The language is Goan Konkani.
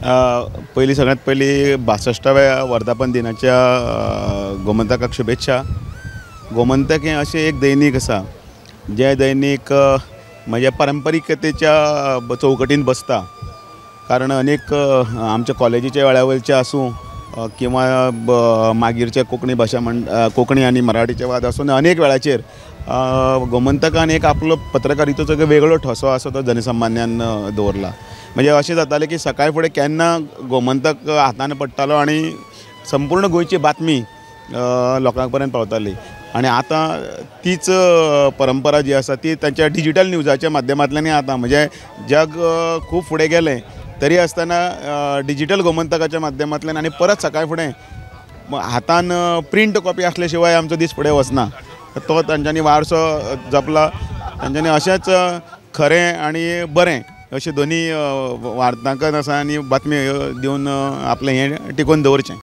पयलीं सगळ्यांत पयलीं 62व्या वर्धापन दिनाच्या गोमंतकाक शुभेच्छा. गोमंतक हें अशें एक दैनीक आसा जें दैनीक म्हणजे परंपरीकतेच्या चौकटीन बसता, कारण अनेक आमच्या कॉलेजीच्या वेळा वयचे आसूं किंवा मागीरचे कोंकणी भाशा कोंकणी आनी मराठीचे वाद आसूं, अनेक वेळाचेर गोमंतकान एक आपलो पत्रकारितेचो एक वेगळो ठसो आसा तो जनसामान्यान दवरला. म्हणजे अशें जातालें की सकाळ फुडें केन्ना गोमंतक हातान पडटालो आनी संपूर्ण गोंयची बातमी लोकां पर्यंत पावताली. आनी आतां तीच परंपरा जी आसा ती तांच्या डिजीटल न्यूजाच्या माध्यमांतल्यानय आतां म्हणजे जग खूब फुडें गेलें तरी आसतना डिजीटल गोमंतकाच्या माध्यमांतल्यान आनी परत सकाळ फुडें हातान प्रिंट कॉपी आसल्या शिवाय आमचो दीस फुडें वचना. तो तांच्यांनी वारसो जपला, तांच्यांनी अशेंच खरें आनी बरें अशें दोनी वार्तांकन आसा आनी बातमी दिवन आपलें हें टिकोवन दवरचें.